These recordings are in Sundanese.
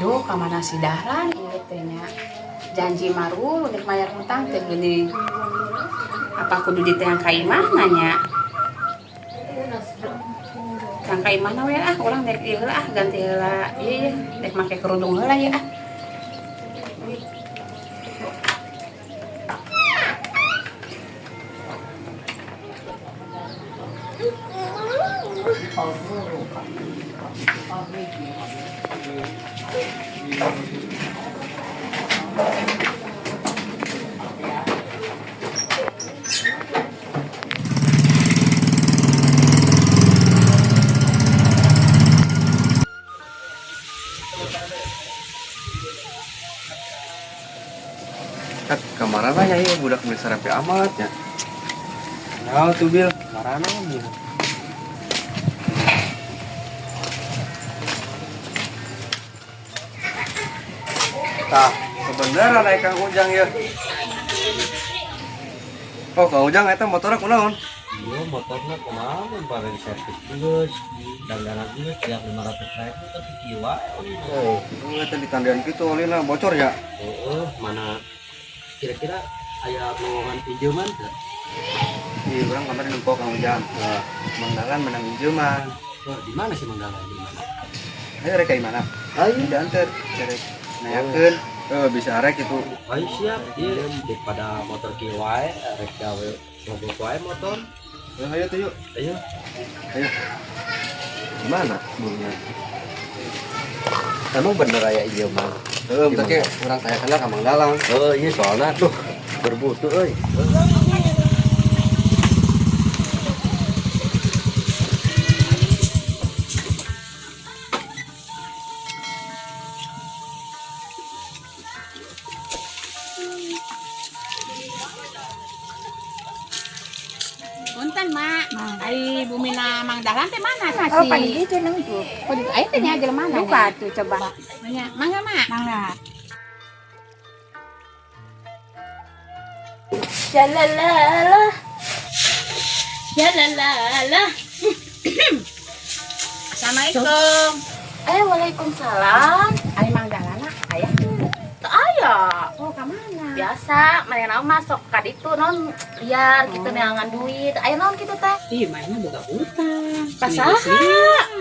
Duh, kamana si Dahlan ieu teh nya? Janji marul rek mayar hutang teh geuning. Apa kudu diteang ka imahna nya? Teang ka imahna we ah, urang dek ieu heula ah, ganti heula. Ieu ieu, dek make kerudung heula ieu ah. Kat kamarana nya ieu budak geus rapi amat nya. Nah, tuh Bil, marana Bil. Tah, kebenaran aya Kang Ujang ya. Oh, Kang Ujang eta motorna kunaon? Iya, motornya kumaha mun bareng servis geus, dangdanan geus tiap 500.000 tapi kieu wae. Oh, eta ditandian kitu olina bocor ya. Heeh, mana kira-kira aya lowongan pinjaman teu? Iya, urang kamari nempo Kang Ujang. Nah, Mang Dahlan menang injeuman. oh, di mana sih Mang Dahlan di mana? Ayo rek ka imahna. Ayo. Dianter, rek nanyakeun. Eh, bisa arek gitu. Ayo siap, iya daripada motor kieu wae rek gawe mogok wae motor. Eh, ayo tuh yuk. Ayo. Ayo. Gimana bungnya? Emang bener aya ieu mah? Heeh, bentar ke urang tanyakeun ka Mang Dahlan. Oh iya soalnya tuh berbutuh euy. Punten, Mak. Ai bumina Mang Dahlan teh mana Oh, sih? paling gitu nang tuh. Oh, di aya teh nya jelema mana? Lupa tuh coba. Nya, mangga, Mak. Mangga. Jalalala. Jalalala. Assalamualaikum. Eh, waalaikumsalam. Ai Mang Dahlan aya teu? Teu aya. Oh, ka mana? Biasa, manehna mah sok ka ditu non liar gitu neangan duit. Aya naon kitu teh? Ih, mainnya boga hutang. Ka saha?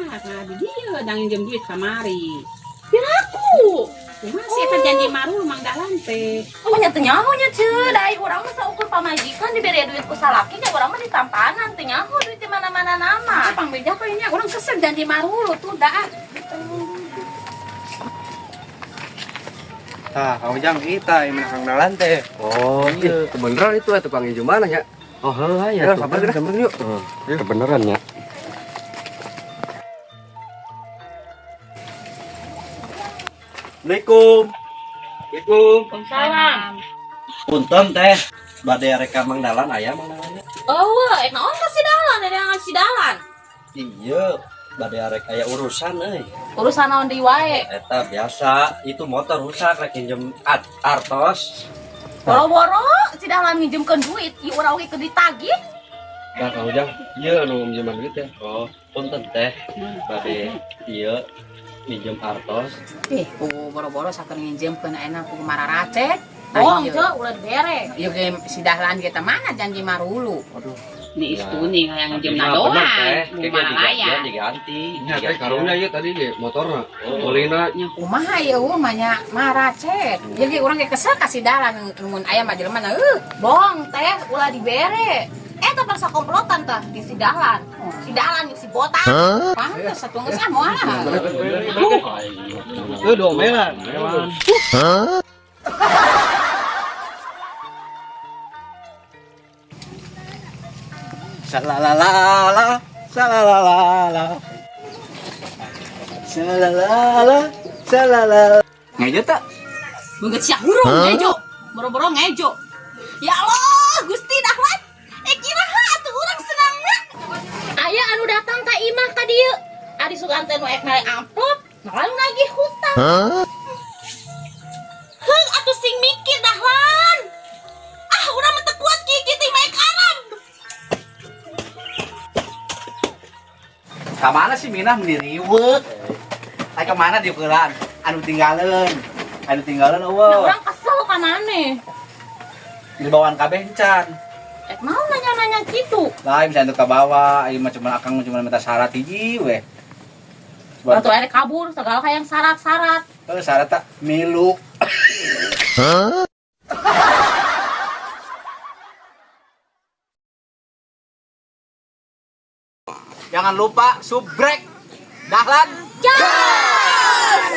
Ka di dieu dang injem duit kamari. Piraku. Kumaha sih eta janji marul Mang Dahlan teh? Oh, nya teu nyaho nya ceu, da ai urang mah saukur pamajikan dibere duit ku salaki nya urang mah ditampanan teu nyaho duit di mana-mana nama. Ah, pangbeja kok ini urang kesel janji marul tuh dah. Tah, Kang Ujang kita imah Kang Dahlan teh. Oh iya, Kebenaran itu ya tukang injeman nya. Oh heuh Ya, ya tuh. sabar geura, samperin yuk. Heeh, kebenaran ya. Assalamualaikum. Assalamualaikum. Waalaikumsalam. Punten teh, bade rek ka Mang Dahlan aya Mang Dahlan. Oh, wah, naon ka si Dahlan, neangan si Dahlan. Iya, bade rek aya urusan euy. Urusan naon deui wae? Eta biasa, itu motor rusak rek minjem artos. Boro-boro si Dahlan nginjemkeun duit, ieu urang oge keur ditagih. Tah, Kang Ujang, ieu anu minjeman duit teh. Oh, punten teh, bade ieu minjem artos. Ih, ku boro-boro sakeun nginjemkeun ayeuna ku mararacet. Bohong, ceu, ulah dibere. Ieu ge si Dahlan ge teh mana janji marulu. Aduh. Ni Ya. istuni hayang nginjem Tapi mah doang. bener, teh. Mu Kayak maralaya. diganti, Nya teh karunya ieu tadi ge motorna. Oh. Olina Nya kumaha ieu mah nya maracet. Ieu ge urang ge kesel ka si Dahlan mun aya mah jelema na eueuh. Bohong teh, ulah dibere. Eta paksa komplotan tah di si Dahlan. Si Dahlan jeung si botak. Pantes atuh geus ah moal. Eueuh domelan. Salalala, salalala. Salalala, salalala. Ngejo tak? Beungeut sia hurung ngejo. Boro-boro ngejo. Ya Allah, Gusti Dahlan. Eh kiraha atuh urang senangna. Aya anu datang ka imah ka dieu. Ari sugan teh nu ek mere amplop, lalu nagih hutang. Heung atuh sing mikir Dahlan. Ah, urang mah teu kuat kieu kieu teh maek Arab. Kamana sih Minah meni riweuh? Ai kemana dieukelan? Anu tinggalin. Anu tinggalin Nah, eueuh. urang kesel ka maneh. Dibawaan kabeh encan. Eh, mau nanya-nanya gitu. Lain bisa ka bawa, ieu mah cuma akang cuma minta syarat hiji we. Batu air kabur segala kayak yang syarat-syarat. Eh, syarat tak milu. Jangan lupa subrek. Dahlan. Jas!